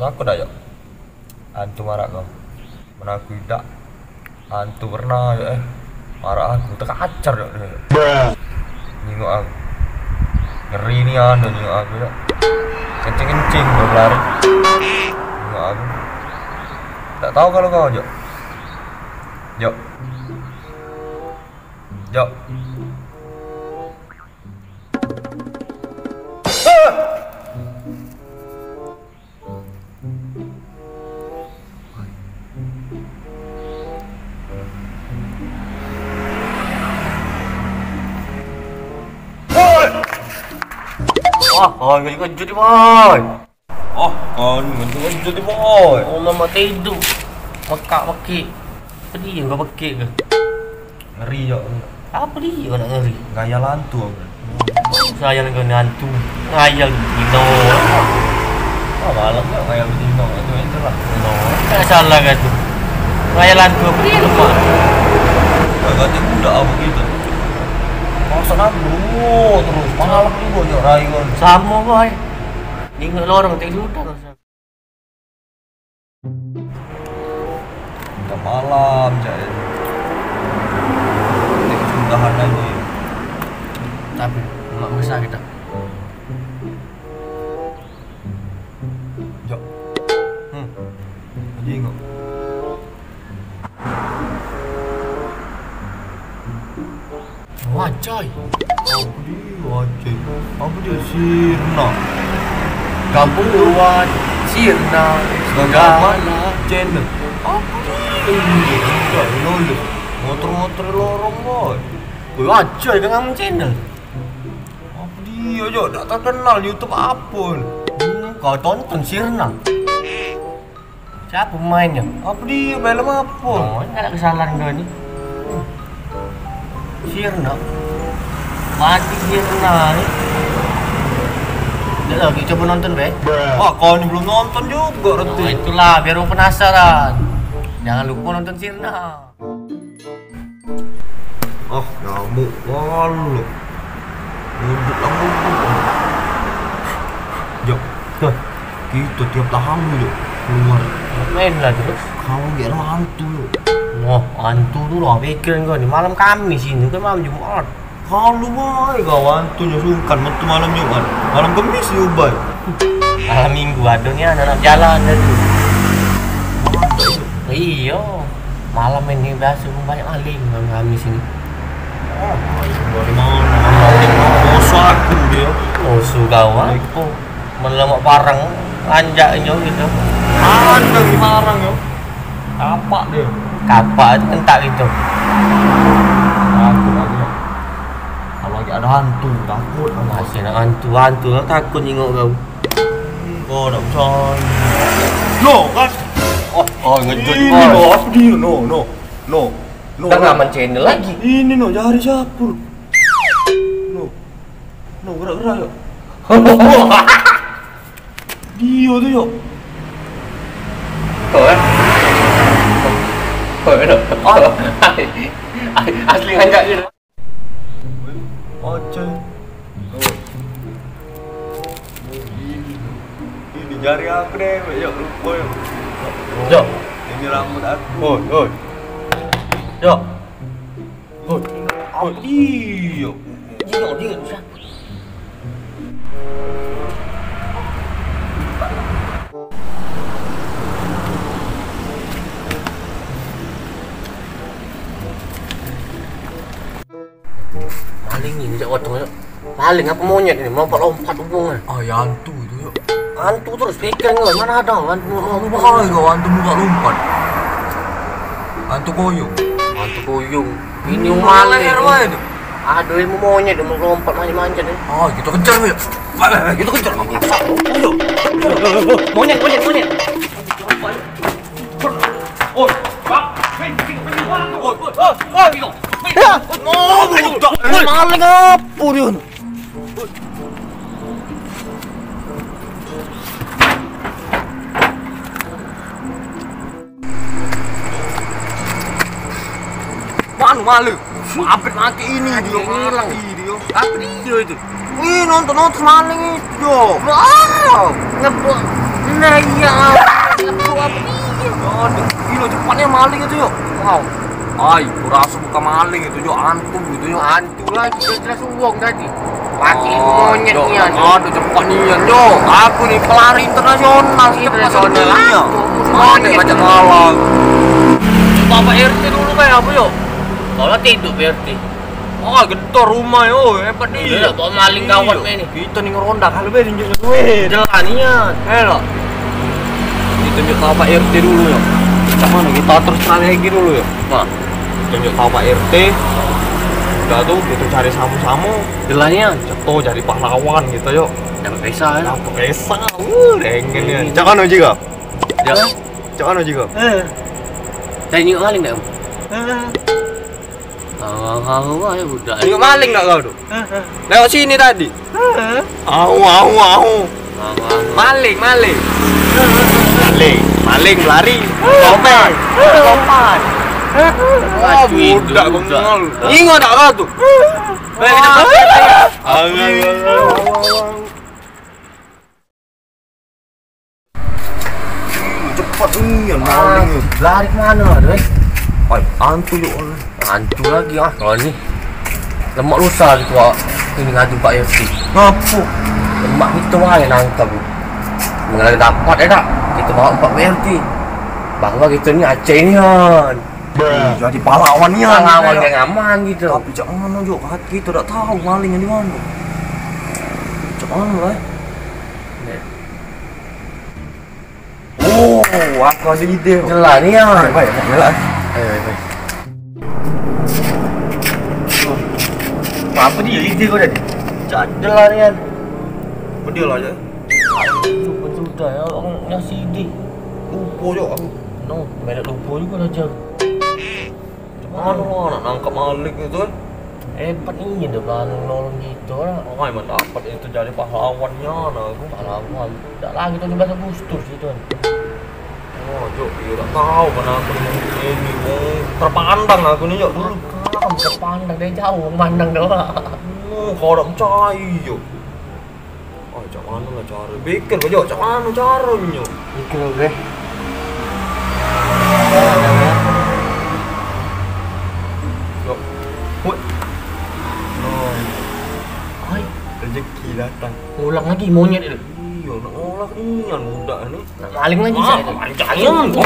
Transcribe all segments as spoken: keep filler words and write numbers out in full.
Takut dak, Jok? Antu marak kau. Men aku idak, antu pernah, Jok, eh. Marak aku, tekacar, Jok, dio, Jok. Nyingok aku. Ngeri nian dio nyingok aku, Jok. Kencing-kencing dio belari. Nyingok aku. Dak tau kalu kau, Jok. Jok. Jok. Wah, kau ngejut-ngejut, Boy. Oh, kau ngejut-ngejut, Boy. Oh, mama tidur. Mekak-mekik. Pedih kau pekik ke? Ngeri, Jok. Apa dia nak ngeri? Ngayal hantu aku. Sayang kau ni hantu. Ngayal betina. Ah, malam kau ngayal betina. Itu, itulah. No. Tak salah kau tu. Ngayal hantu apa dia lemak? Kau kata budak apa gitu? Masa nak dulu terus. Malam juga, Jok, rayuan. Sama, Boy. Ningok lorong tak sudah. Udah malam, cak ini. Ini kesudahan lagi. Tapi, lemak besar kita. Jok. Hmm. Lagi ingat. Wajai. Apa dia wajai? Apa dia sirna? Kabuan sirna segala channel. Apa dia ini? Enggak lulus. Motor-motor lorong, boy. Wajai dengan channel. Apa dia, Jok? Dak terkenal YouTube apa ni? Hmm, kau tonton sirna. Siapa pemainnyo? Apa dia? Film apa? Oh, ini ada kesalahan kau ni. Sirna. Mati Sirna ni. Dah lah, kita coba nonton be. Wah, kau ni belum nonton juga, oh, reti. Itulah, biar orang penasaran. Jangan lupa nonton Sirna. Ah, nyamuk walu. Ngudut lah ngudut. Jok. Hah. Kito tiap tahu, Jok, keluar. Main lah terus. Kau gek hantu, Jok. Wah, hantu tu lah pikiran kau ni. Malam Kamis ini kan malam Jumat. Kalu bae kau hantunyo sungkan metu malam Jumat. Malam Kemis yo bae. Malam Minggu ado nian anak jalan dah tu. Iyo, malam ini biaso banyak maling malam Kamis ini. Oh, dari mano? Musuh aku dio. Musuh kau, ah? Eko. Men lemak parang, anjak inyo gitu. Ado di parang yo. Kapak dio. Kapak tu kentak gitu. Takut aku. Kalu lagi ado hantu, takut aku. Masih nak hantu, hantu lah takut nyingok kau. Kau dak usah. No, kan? Oh, oh, ngejut. Ini kau. No, apa dia? No, no. No. No. Dah ngaman channel lagi. Ini no, jari siapo? No. No, gerak-gerak yo. Dio tu, Jok. Oh, eh. Oh, eh, no. Oh. Asli ngajak je. Aceh. Oh. Ini, ini jari aku deh, Jok, lupa, Jok. Jok. Ini rambut aku. Oi, oi. Jok. Oi. Oi. Dio. Dio, dio, siapo? Maling ni, jak potong, jak. Maling apa monyet ni, melompat-lompat hubungan. Ah, ya hantu itu, yuk. Hantu terus, pikir kau, mana ada hantu melompat? Bahaya kau, hantu muka lompat. Hantu koyong. Hantu koyong. Ini maling leher itu. Aduh, ini monyet, dia melompat, manjat-manjat ni. Oh, kita kejar, yuk. Baik, baik, baik, kita kejar. Ayo. Monyet, monyet, monyet. Oi, Bang. Hei, hei, hei, hei, hei. Oi, oi, oi, oi. Ya. Oh, budak. Maling apa dia? Manu malu. Abet mati ini dia. Hilang. Mati dia. Apa dia itu? Wih, nonton-nonton maling itu. Wow. Ngebut. Nah, iya. Aduh, apa iya? Aduh, gila cepatnya maling itu, yuk. Wow. Ay, kurasa bukan maling itu, yuk, hantu gitu, yuk. Hantu lagi, jelas-jelas uwong tadi. Pakai monyet nian. Aduh, cepat nian, yuk. Aku nih pelari internasional, cepat internasional. Monyet. Monyet macam malang. Coba Pak R T dulu kayak apa, yuk? Kalau tidur Pak R T. Oh, gedor rumah yo, hebat ni. Iya, bawa maling gawat, men, ni. Kita ni ngeronda kalau be tunjuk duit. Jelas nian. Eh, lo. Kita tunjuk tahu Pak R T dulu ya. Macam mana kita atur strategi dulu ya. Nah, tunjuk tahu Pak R T. Udah tuh kita cari sama-sama. Jelas nian. Ceto cari pahlawan kita yuk. Dapat pesa ya. Dapat pesa. Uh, dengen ya. Cak mana juga? Ya. Cak mana juga? Eh. Tadi nyuk maling dak? Eh. Awang-awang ae budak. Tengok maling dak kau tu? Lewat sini tadi. Au, au, au. Maling, maling. Maling, maling lari. Topan. Topan. Wah, budak bengol. Ingat dak kau tu? Weh, kita topan. Au, au, au, au. Cepat nian maling ni. Lari ke mana tu, eh? Ai, hantu tu. Hantu lagi ah kalau ni. Lemak lusa gitu ah. Ini ngadu Pak R T. Ngapo? Lemak kita wae nangkap. Mengenai dapat ya tak? Kita bawa Pak R T. Bahwa kita ni Aceh nian. Jadi pahlawan nian. Pahlawan yang aman gitu. Tapi cak mana juga kita dak tahu maling di mana. Cak mana lah? Oh, aku ada ide. Jelas ni ya. Baik, baik, jelas. Ayo, ayo, ayo. Apa dia ide kau tadi? Cak jelas ni kan. Apa dia lah je? Cukup sudah ya, orang ngasih ide. Lupa juga aku. No, merek lupa juga raja. Mano nak nangkap maling itu kan? Hebat ni dah berani nolong kita lah. Oh, emang dapat itu jadi pahlawannya nah aku. Pahlawan. Dak lagi tujuh belas Agustus itu kan. Oh, jok, dia tak tahu mana aku ni. Ini wong terpandang aku ni, jok, dulu. Kamu terpandang dari jauh, mandang doang. Oh, kau tak percaya, jok. Oh, cak mano lah caro? Pikir kau, cak mano caronyo? Pikir kau, Bre. Yo. Woi. No. Oi, rezeki datang. Ulang lagi monyet itu. Iyo, nak ulang nian budak ni. Nak maling lagi. Ah, saya tu. Maling.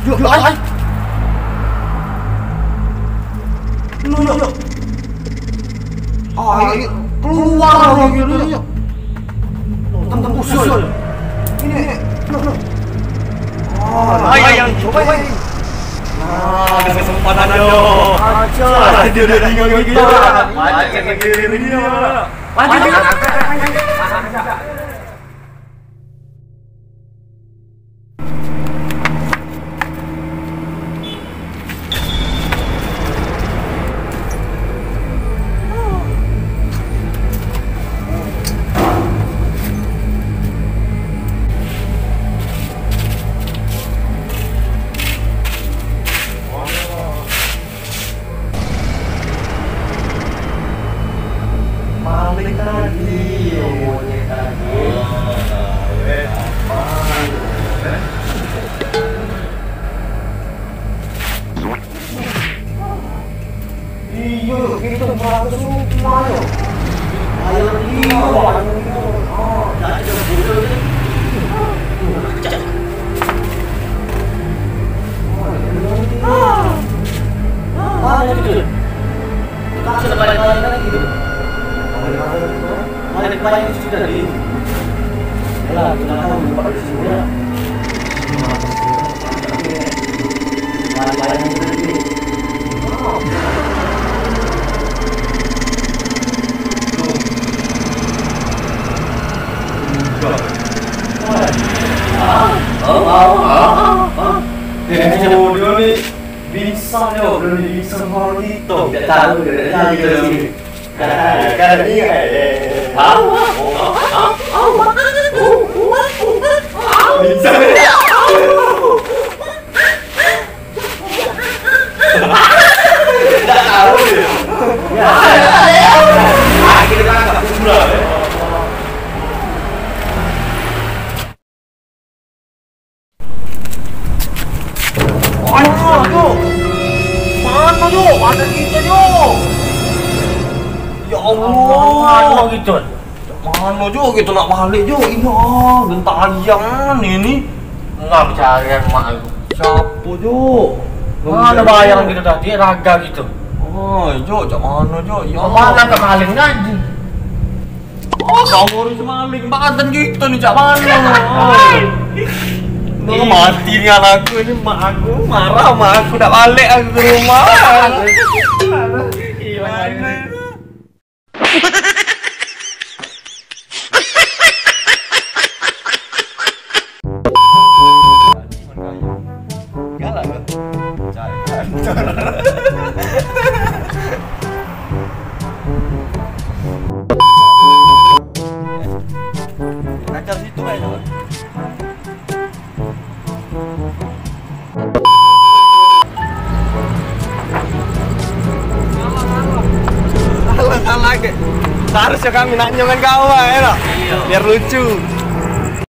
Yo, yo, ai. Yo, yo, yo. Ai, keluar orang itu, yo. Tembus, yo. Ini, ini. Ai, yang coba ini. Nah, kesempatan yo. Aja. Aja dia tinggal kita. Aja dia. Maling tadi, monyet tadi. Iyo, kito beratus rupiah yo. Ayo, iyo, anu, iyo. Oh, jadi budak ni. Mana itu? Kita sudah balik lagi gitu. Balik-balik itu sudah di. Yalah, kita tahu tempat di sini ya. Balik-balik itu tadi. Bisa yo, belum bisa kalau kita. Tidak tahu, tidak tahu kita sini. Kali ni, eh, eh, eh. Bisa. Dah tahu dia. Ya. Ayo, Cuk. Mano, Cuk? Ado kito, Cuk. Ya Allah. Mano kito? Mano, Cuk? Kito nak balek, Cuk. Ino, gentayang ini. Ngam carian mak aku. Siapo, Cuk? Mano bayang kito tadi, raga kito. Oh, Cuk, cak mano, Cuk? Ya. Mano ke maling tadi? Oh, kau ngurus maling, badan kito ni cak mano? Oh. Mati ni anak aku ni, mak aku marah, mak aku dak balek aku ke rumah. Gimana? Galak ke? Jangan. Kaca situ aja. Salah, salah, ke. Seharusnya kami nak nyongan kawan, ya, tak? Iya. Biar lucu.